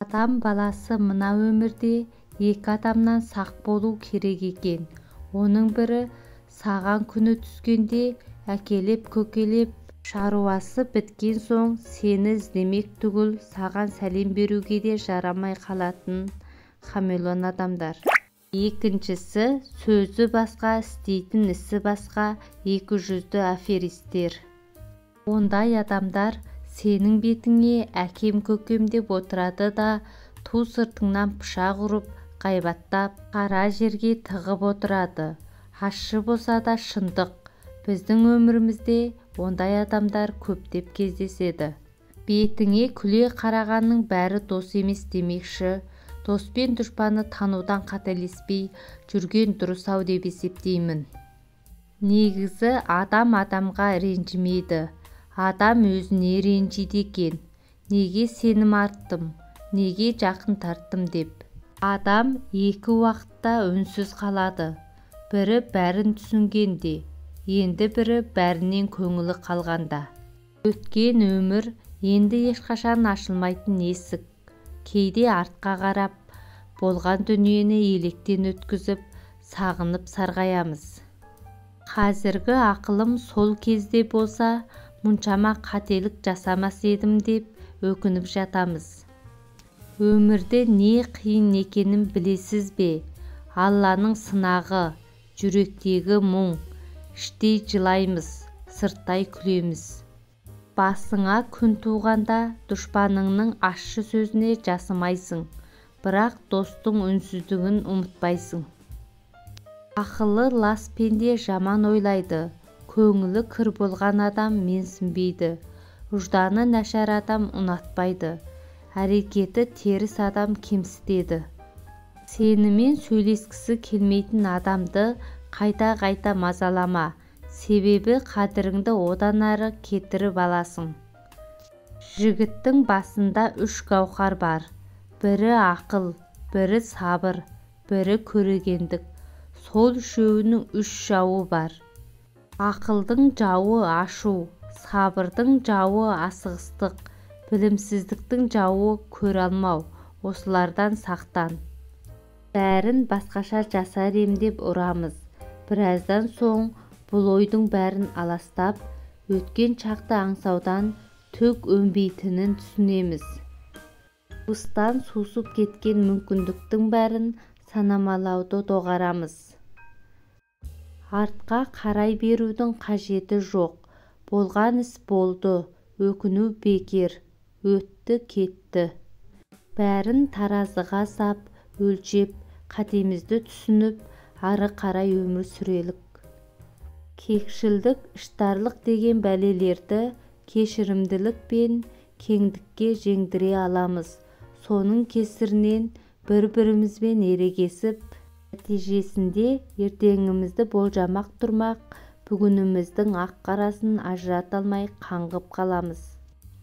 Адам баласы мына өмірде екі адамнан сақ болу керек екен. Оның бірі саған күні түскенде әкелеп-көкелеп, шаруасы біткен соң сені іздемек түгіл, саған сәлем беруге де жарамай қалатын хамелеон адамдар. Екіншісі сөзі басқа, істейтін ісі басқа екі жүзді аферистер. Ондай адамдар сенің бетіңе әкем-көкем деп отырады да, ту сыртыңнан пышақ ұрып, ғайбаттап, қара жерге тығып отырады. Ащы болса да шындық. Біздің өмірімізде ондай адамдар көптеп кездеседі. Бетіңе күле қарағанның бәрі дос емес демекші, дос пен дұшпанды танудан қателеспей жүрген дұрыс-ау деп есептеймін. Негізі адам адамға ренжімейді. Адам өзіне ренжиді екен. Неге сенім арттым, неге жақын тарттым деп. Адам екі уақытта үнсіз қалады. Бірі бәрін түсінгенде, енді бірі бәрінен көңілі қалғанда. Өткен өмір енді ешқашан ашылмайтын есік. Кейде артқа қарап, болған дүниені електен өткізіп, сағынып сарғаямыз. Қазіргі ақылым сол кезде болса, мұншама қателік жасамас едім деп өкініп жатамыз. Өмірде не қиын екенін білесіз бе? Алланың сынағы, жүректегі мұң. Іштей жылаймыз, сырттай күлеміз. Басыңа күн туғанда дұшпаныңның ащы сөзіне жасымайсың, бірақ достың үнсіздігін ұмытпайсың. Ақылы лас пенде жаман ойлайды, көңілі кір болған адам менсінбейді, ұжданы нашар адам ұнатпайды, әрекеті теріс адам кемсітеді. Сенімен сөйлескісі келмейтін адамды қайта-қайта мазалама, себебі қадіріңді одан ары кетіріп аласың. Жігіттің басында үш гауһар бар. Бірі ақыл, бірі сабыр, бірі көрегендік. Сол үшеуінің үш жауы бар. Ақылдың жауы ашу, сабырдың жауы асығыстық, білімсіздіктің жауы көре алмау. Осылардан сақтан. Бәрін басқаша жасар ем деп ұрамыз. Біраздан соң бұл ойдың бәрін аластап, өткен шақты аңсаудан түк өнбейтінін түсінеміз. Уыстан сусып кеткен мүмкіндіктің бәрін санамалауды доғарамыз. Артқа қарай берудің қажеті жоқ. Болған іс болды, өкіну бекер, өтті кетті. Бәрін таразыға сап, өлшеп, қатемізді түсініп, ары қарай өмір сүрелік. Кекшілдік, іштарлық деген бәлелерді кешірімділік пен кеңдікке жеңдіре аламыз. Соның кесірінен бір-бірімізбен ерегесіп, нәтижесінде ертеңімізді болжамақ тұрмақ, бүгініміздің ақ-қарасын ажырата алмай қаңғып қаламыз.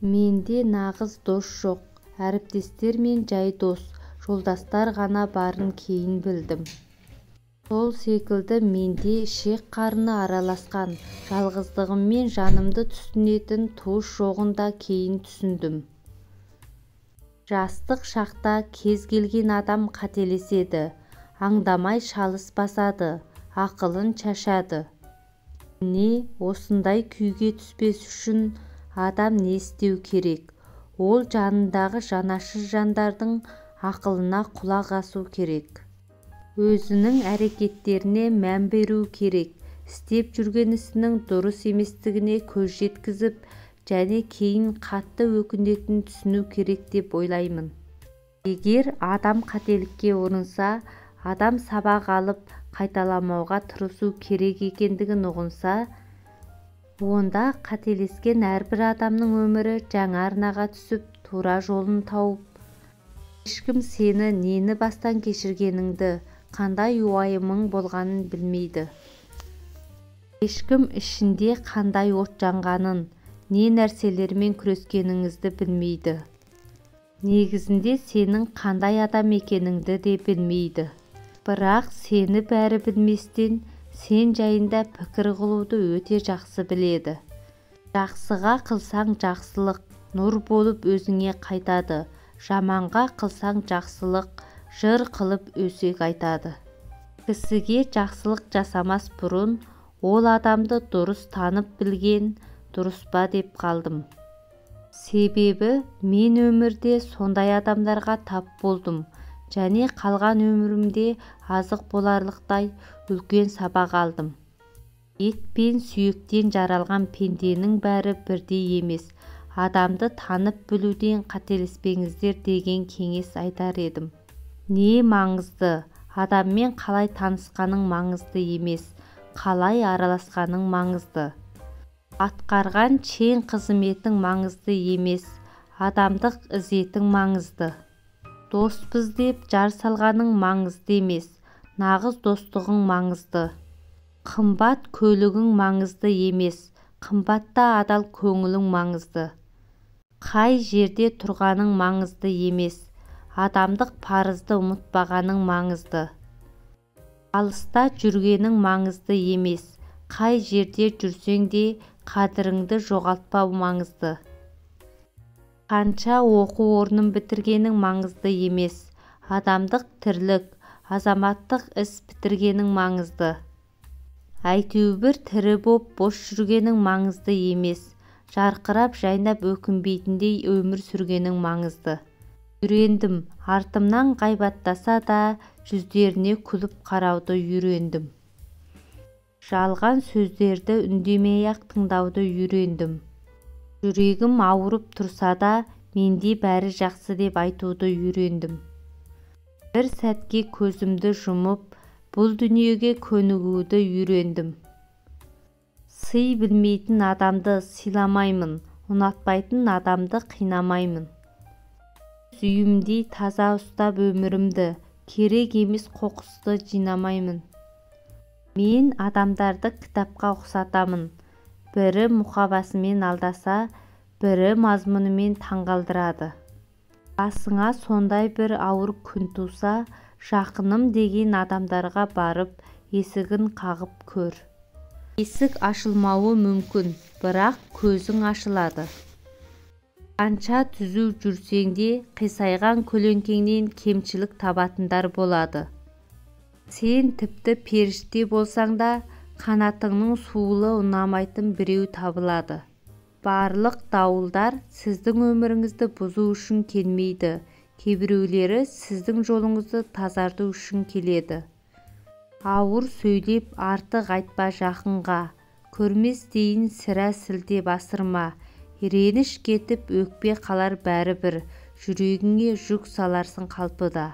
Менде нағыз дос жоқ, әріптестер мен жай дос, жолдастар ғана барын кейін білдім. Сол секілді менде ішек-қарыны араласқан, жалғыздығыммен жанымды түсінетін туыс жоғын да кейін түсіндім. Жастық шақта кез келген адам қателеседі, аңдамай шалыс басады, ақылын шашады. Міне осындай күйге түспес үшін адам не істеу керек? Ол жанындағы жанашыр жандардың ақылына құлақ асу керек. Өзінің әрекеттеріне мән беру керек, істеп жүрген ісінің дұрыс еместігіне көз жеткізіп, және кейін қатты өкінетінін түсіну керек деп ойлаймын. Егер адам қателікке ұрынса, адам сабақ алып, қайталамауға тырысу керек екендігін ұғынса, онда қателескен әрбір адамның өмірі жаңа арнаға түсіп, тура жолын тауып, ешкім сені нені бастан кешіргеніңді, қандай уайымың болғанын білмейді. Ешкім ішінде қандай от жанғанын, не нәрселермен күрескеніңізді білмейді. Негізінде сенің қандай адам екеніңді де білмейді. Бірақ сені бәрі білместен, сен жайында пікір қылуды өте жақсы біледі. Жақсыға қылсаң жақсылық, нұр болып өзіңе қайтады. Жаманға қылсаң жақсылық, жыр қылып өсек айтады. Кісіге жақсылық жасамас бұрын ол адамды дұрыс танып білген дұрыс па деп қалдым. Себебі мен өмірде сондай адамдарға тап болдым және қалған өмірімде азық боларлықтай үлкен сабақ алдым. Ет пен сүйектен жаралған пенденің бәрі бірдей емес. Адамды танып білуден қателеспеңіздер деген кеңес айтар едім. Не маңызды? Адаммен қалай танысқаның маңызды емес, қалай араласқаның маңызды. Атқарған шен қызметің маңызды емес, адамдық ізетің маңызды. Доспыз деп жар салғаның маңызды емес, нағыз достығың маңызды. Қымбат көлігің маңызды емес, қымбатта адал көңілің маңызды. Қай жерде тұрғаның маңызды емес, адамдық парызды ұмытпағаның маңызды. Алыста жүргенің маңызды емес, қай жерде жүрсең де қадіріңді жоғалтпау маңызды. Қанша оқу орнын бітіргенің маңызды емес, адамдық тірлік, азаматтық іс бітіргенің маңызды. Әйтеуір тірі боп бос жүргенің маңызды емес, жарқырап жайнап өкінбейтіндей өмір сүргенің маңызды. Үйрендім, артымнан ғайбаттаса да жүздеріне күліп қарауды үйрендім. Жалған сөздерді үндемей-ақ тыңдауды үйрендім. Жүрегім ауырып тұрса да, менде бәрі жақсы деп айтуды үйрендім. Бір сәтке көзімді жұмып, бұл дүниеге көнігуді үйрендім. Сый білмейтін адамды сыйламаймын, ұнатпайтын адамды қинамаймын. Үйімдей таза ұстап өмірімді, керек емес қоқысты жинамаймын. Мен адамдарды кітапқа ұқсатамын. Бірі мұқабасымен алдаса, бірі мазмұнымен таңғалдырады. Басыңа сондай бір ауыр күн туса, жақыным деген адамдарға барып, есігін қағып көр. Есік ашылмауы мүмкін, бірақ көзің ашылады. Қанша түзу жүрсең де, қисайған көлеңкеңнен кемшілік табатындар болады. Сен тіпті періште болсаң да, қанатыңның суылы ұнамайтын біреу табылады. Барлық дауылдар сіздің өміріңізді бұзу үшін келмейді, кейбіреулері сіздің жолыңызды тазарту үшін келеді. Ауыр сөйлеп артық айтпа жақынға, көрмес дейін сірә сілтеп асырма. Реніш кетіп өкпе қалар бәрібір, жүрегіңе жүк саларсың қалпыда.